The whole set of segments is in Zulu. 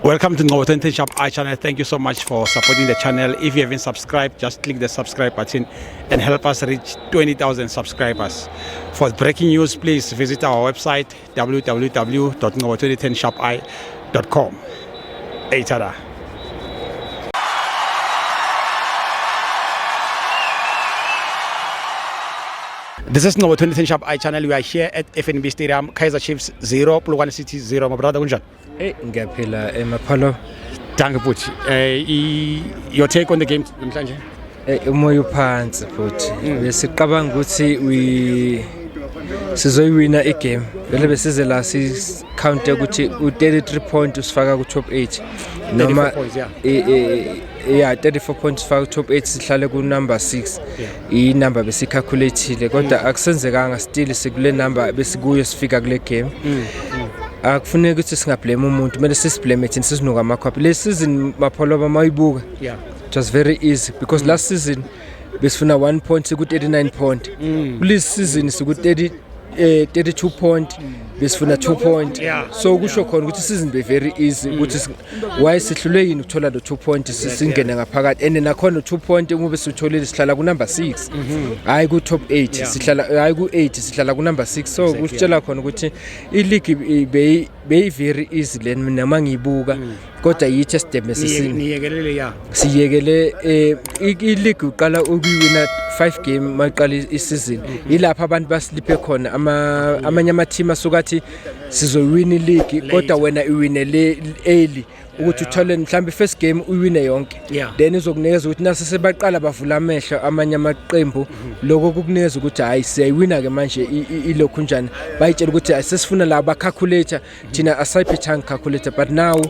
Welcome to Ngcobo 20 Sharp Eye channel. Thank you so much for supporting the channel. If you haven't subscribed, just click the subscribe button and help us reach 20,000 subscribers. For breaking news, please visit our website www.ngcobo2010sharpeye.com. Hey, tada. This is Ngcobo 2010 Sharp Eye channel. We are here at FNB Stadium, Kaizer Chiefs 0, Polokwane City 0. My brother, kunjani? Hey, ngiyaphila emapholo. Dankie futhi. Your take on the game namhlanje? Eh, umoya uphansi futhi. Besiqabanga ukuthi we sizoyiwina igame. Vele besize la si count ukuthi u33 point usifaka ku top 8. Noma 34 points, yeah. Yeah, 34 points usifaka ku top 8, sihlale ku number 6. I number besicalculateile, kodwa akusenzekanga, still sikule number besikuyo sifika kule game. Akufuneki ukuthi singablame umuntu, kumele sisiblame thina, sizinuka amakhwapha. Le season, Mapholoba, mayibuka, it was very easy because last season besifuna 1 point, siku 39 point. Kule season siku 30 32 point, besifuna 2 point. So kusho khona ukuthi season be very easy ukuthi why sihlule yini ukuthola lo 2 point, singene ngaphakathi, and nakhona 2 point uma sitholile sihlala ku number 6, hayi ku top 8. Sihlala, hayi ku 8, sihlala ku number 6. So kusitshela khona ukuthi i league beyi very easy le noma ngiyibuka, kodwa yithi esideme sisini. Niyekelele, ya. Siyekele i-league uqala ukuyiwina 5 game maqala i-season, yilapho abantu basliphe khona, ama amanye ama-team asuka athi sizoyiwina i-league, kodwa wena iwine le early ukuthi uthole mhlawumbe first game uyiwine yonke. Then izokunikeza ukuthi nase sebaqala bavula amehlo amanye amaqembu, lokho kukunikeza ukuthi hayi, siyayiwina ke manje ilokhu njani, bayitshela ukuthi hayi, sesifuna la ba-calculator, thina asayiphethanga calculator, but now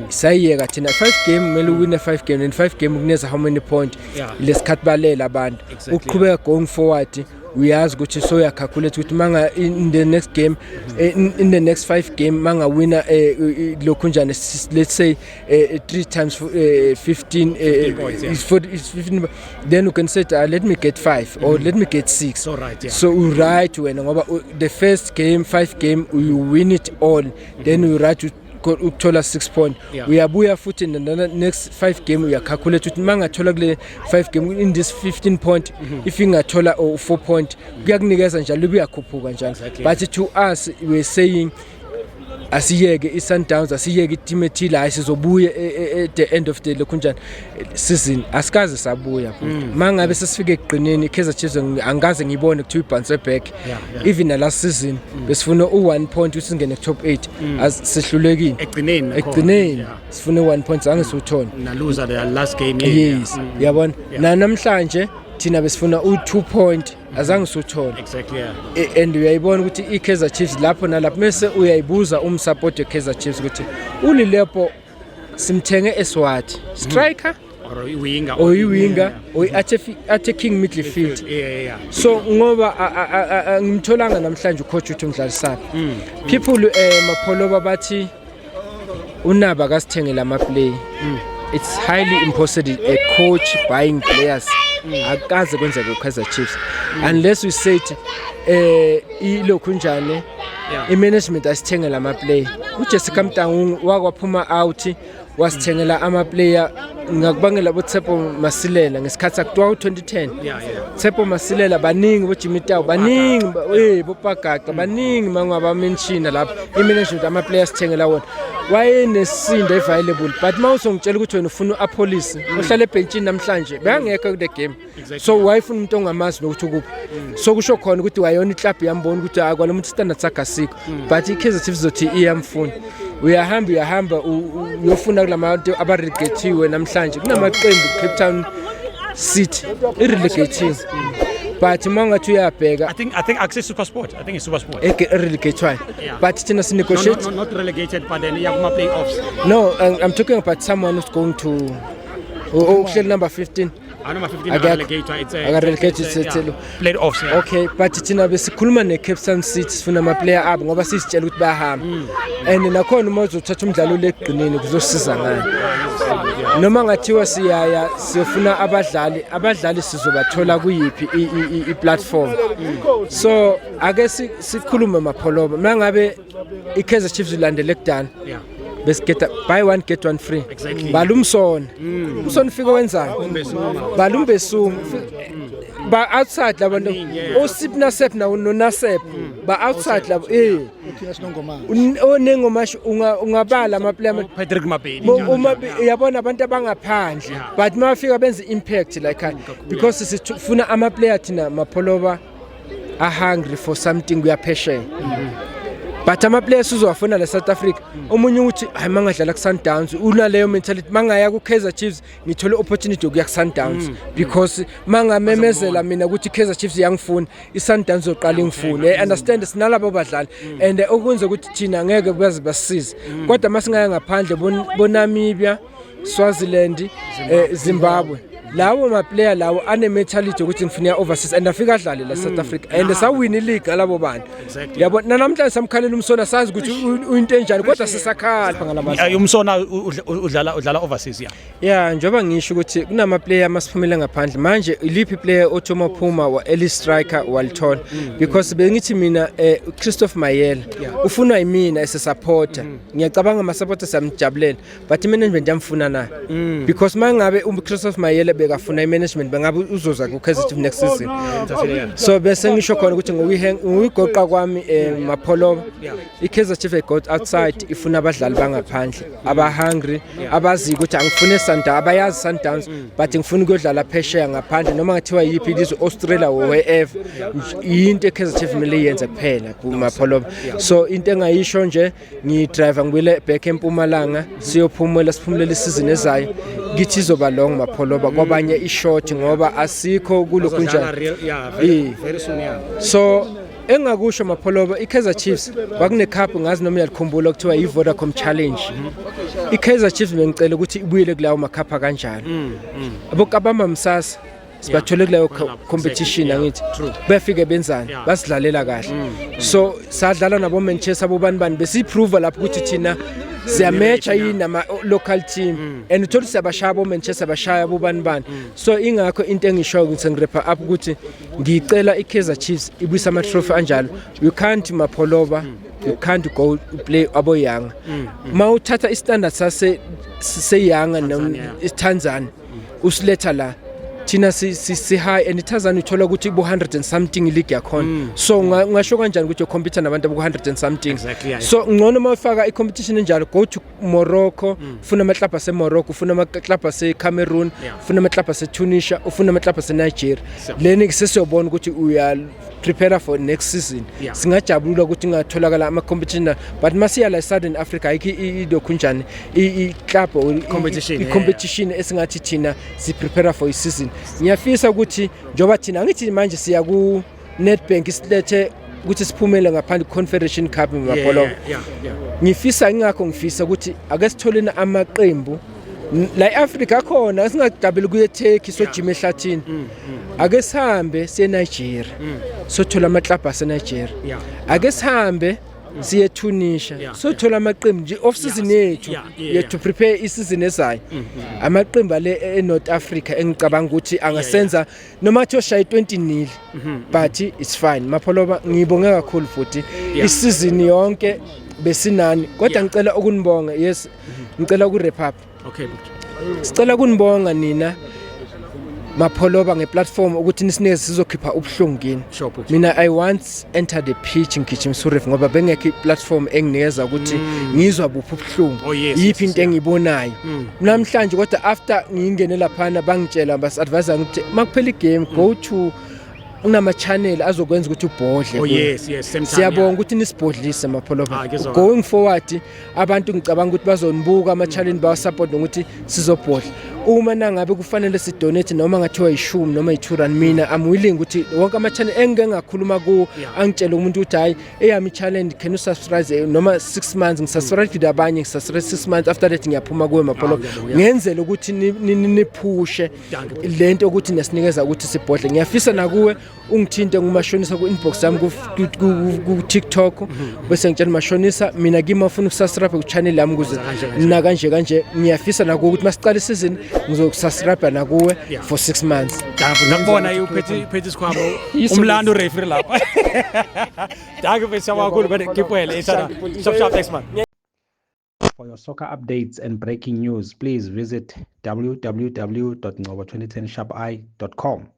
sayiyeka thina. 5 game kumele uwine 5 game, and 5 game kunikeza how many point? Lesikhathi balela abantu. Ukuqhubeka going forward, uyazi ukuthi so uyacalculate ukuthi manga in the next game, in the next 5 game mangawina lokhu njani, let's say 3 times 15 points, yeah. Is 40, is 15, then you can say, let me get 5 or let me get 6. So right, yeah. So u right wena ngoba the first game, 5 game, you win it all, then you right ukuthola 6 point. Uyabuya futhi in the next 5 game, uyacalculate ukuthi mangathola kule 5 game in this 15 point, if ingathola or 4 point, kuyakunikeza njalo, kuyakhuphuka njalo. But to us, we saying asiyeke i-Sundowns, asiyeke i-team ethile, hayi, sizobuya at the end of the lokhunjani season. Asikaze sabuya futhi. Mangabe sesifike ekugcineni, i-Kaizer Chiefs angikaze ngiyibone kuthiwa ibhounce back. Even na last season besifuna u-1 point ukuthi singene ku-top 8, sihlulekile. Ekugcineni nakhona. Ekugcineni sifune 1 point, zange siwuthole. Na lose the last game. Yes, uyabona, na namhlanje thina besifuna u-2 point, azange siwuthole. And uyayibona ukuthi i-Kaizer Chiefs lapho nalapho, mase uyayibuza umsupport we-Kaizer Chiefs ukuthi uLilepo simthenge eswathi striker Or i-winger. Or i-winger or i-attacking midfield. So ngoba ngimtholanga namhlanje ucoach uthi umdlalisaphi. People, Mapholoba, bathi unaba kasithengela ama-play. It's highly impossible a coach buying players, akaze kwenzeka ku-Kaizer Chiefs unless we said ilokhu njani, i-management asithengela ama-player. UJessica Mtangungu wakwaphuma out wasithengela ama-player, ngakubangela boTsepo Masilela ngesikhathi sakuthiwa u-2010. Tsepo Masilela, baningi, boJimmy Tau baningi, bopagaqa baningi, mangabamenshina lapho i-management ama-players sithengela wona wayenesindo available. But uma uzongitshela ukuthi wena ufuna u-Appollis ohlala ebhentshini namhlanje, bekangekho kule game. So wayefuna umuntu ongamazi nokuthi ukuphi. So kusho khona ukuthi wayona iclub yambona ukuthi hayi, kwalo muntu standard sakhe asikho, but i-Kaizer Chiefs izothi iyamfuna. Uyahamba, uyahamba, uyofuna kulabantu abarelegatiwe. Namhlanje kunamaqembu, Cape Town City irelegatiwe, but uma ungathi uyabheka I think Access Super Sport. I think it's Super Sport. Erelegatwayo, but thina sinegotiate. No, no, not relegated, but then yeah, kuma playoffs. No, I'm talking about someone who's going to uhleli number 15. I number 15 Akekho. Relegated. It's a Aka-relegate, it's a, it's a- yeah, playoffs. Yeah. Okay, but thina besikhuluma ne-Cape Town City, sifuna ama-player abo ngoba sisitshela ukuthi bayahamba, and nakhona uma uzothatha umdlalo lekugcineni kuzosiza ngani noma ngathiwa siyaya siyofuna abadlali, abadlali sizobathola kuyiphi i-platform? So ake sikhulume, Mapholoba, uma ngabe i-Kaizer Chiefs ilandele kudala Besigeta buy one get one free. Exactly. Bala uMsona. Umsona ufike wenzani? Bala uMbesuma. Ba outside labantu oSipna Sep na noNasep ba outside labo eh Uthina sinongomane. Onengomasho ungabala ama player Patrick Mabedi. Uma uyabona abantu abangaphandle but mafika benza impact like because sifuna ama player thina Mapholoba are hungry for something, we are passion, but ama players uzowafuna la South Africa. Omunye uthi hayi, mangadlala ku Sundowns unaleyo mentality, mangaya ku Kaizer Chiefs ngithole opportunity yokuya ku Sundowns because mangamemezela mina ukuthi Kaizer Chiefs iyangifuna, iSundowns zoqala ingifune. I understand, sinalabo badlali and okwenza ukuthi thina ngeke baze basisize, kodwa masingaya ngaphandle boNamibia, Swaziland, Zimbabwe, lawo ma player lawo ane mentality yokuthi ngifuna overseas and afika adlale la South Africa and sawina ileague alabo bantu. Yabo, namhlanje samkhalela uMsona, sazi ukuthi uyinto enjani, kodwa sisakhala ngalama. Umsona udlala overseas, yeah. Yeah, njengoba ngisho ukuthi kunama player masiphumele ngaphandle manje, iliphi player othi uma phuma wa early striker walithola? Because bengithi mina Christophe Mayela ufunwa yimina as a supporter, ngiyacabanga ama supporters siyamjabulela, but i-management yamfuna na? Because mangabe uChristophe Mayele bekafuna i-management, bengabe uzoza ku-Kaizer Chiefs next season. So bese ngisho khona ukuthi ngokuyigoqa kwami Mapholoba, i-Kaizer Chiefs got outside ifuna abadlali bangaphandle aba-hungry, abaziyo ukuthi angifune Sundowns, abayazi Sundowns, but ngifuna ukuyodlala phesheya ngaphandle noma ngathiwa yiphi ilizwe, Australia or wherever. Yinto e-Kaizer Chiefs kumele iyenze kuphela kuMapholoba. So into engayisho nje, ngidrive ngibuyele back eMpumalanga, siyophumula, siphumulele isizini ezayo. Kithi izoba long, Mapholoba, kwabanye ishort ngoba asikho kulokhu njani. Yeah, very soon, yeah. So engakusho Mapholoba, i-Kaizer Chiefs kwakune cup, ngazi noma uyalikhumbula, kuthiwa i-Vodacom Challenge. I-Kaizer Chiefs bengicela ukuthi ibuyele kulawo makhapha kanjalo. Abokabamba Msasa sibathole kuleyo competition, angithi bafike benzani? Basidlalela kahle. So sadlala nabo Manchester, bobani bani, besiprove lapho ukuthi thina siyamatcha yini nama local team and uthola siyabashaya bo Manchester, bashaya bobani bani. So ingakho into engishoyo ukuthi ngi-wrap up ukuthi ngicela iKaizer Chiefs ibuyise ama trophy anjalo. You can't, Mapholoba, you can't go play abo Yanga ma uthatha istandard sase seyanga Tanzania usiletha la. Thina si high and iTanzania uthola ukuthi ibu 100 and something league yakhona, so ungasho kanjani ukuthi ucompete nabantu abu 100 and something? Exactly. So ngcono uma ufaka i-competition enjalo, go to Morocco, ufuna amaklabha ase-Morocco, ufuna amaklabha ase-Cameroon, ufuna amaklabha ase-Tunisia, ufuna amaklabha ase-Nigeria. Leni sesiyobona ukuthi uya prepare for next season. Singajabula ukuthi ngatholakala ama-competition, but masiya la e-Southern Africa ayikho ilokhu njani i-club or Competition, i-competition esingathi thina si-prepare for i-season. Ngiyafisa ukuthi njengoba thina angithi manje siya ku-Nedbank, isilethe ukuthi siphumele ngaphandle ku-Confederation Cup, Mapholo. Ngifisa, ingakho ngifisa ukuthi ake sitholeni amaqembu la e-Afrika akhona, singagabeli kuye eTurkey sojima ehlathini. Ake sihambe siye eNigeria sothola amaklabha aseNigeria. Ake sihambe siye eTunisia sothola amaqembu nje off season yethu yethu prepare isizini ezayo. Amaqembu ale eNorth Africa engicabanga ukuthi angasenza noma athi oshaya 20-0, but it's fine. Mapholoba, ngibonge kakhulu futhi. Isizini yonke besinani, kodwa ngicela ukunibonga. Yes, ngicela uku-wrap up. Okay, bhuti. Sicela kunibonga nina Mapholoba ngeplatform ukuthi nisinikeze sizokhipha ubuhlungu kini. Sure, bhuti. Mina I once entered the pitch ngigijimisa uref ngoba bengekho iplatform enginikeza ukuthi ngizwa buphi ubuhlungu, Oh, yes, yiphi into yeah. engiyibonayo namhlanje. Kodwa after ngingene laphana bangitshela, bas-advise ukuthi makuphela igame go to kunama-channel azokwenza ukuthi ubhodle Oh kuwo. yes, same time. Siyabonga ukuthi nisibhodlise, Mapholoba. Ah, ngizwa. Going forward abantu ngicabanga ukuthi bazonibuka ama-challenge bawasupport nokuthi sizobhodla. Uma nangabe kufanele sidonate noma ngathiwa 10 noma yi-2 rand, mina I'm willing ukuthi wonke ama-channel engike ngakhuluma kuwo angitshele umuntu ukuthi hhayi, eyami i-challenge, can you subscribe noma 6 months, ngisubscribe abanye, ngisubscribe 6 months, after that ngiyaphuma kuwe, Mapholoba. Ah, ngiyabonga, yeah. Ngenzele ukuthi niphushe Dankie, bhuti. lento ukuthi nesinikeza ukuthi sibhodle. Ngiyafisa nakuwe ungithinte ngumashonisa ku-inbox yami ku-TikTok, bese ngitshela mashonisa mina kimi afuna ukusubscribe ku-channel yami ukuze Kanje, kanje. na kanje kanje. Ngiyafisa nakuwe ukuthi masiqala isizini ngizokusubscribe nakuwe for 6 months. Dankie, ngakubona uphethe isikhwama Yiso. Umlando referee lapha. Dankie mfethu, siyabonga kakhulu, but keep well. Sharp sharp, thanks man. For your soccer updates and breaking news, please visit www.ngcobo2010sharpi.com.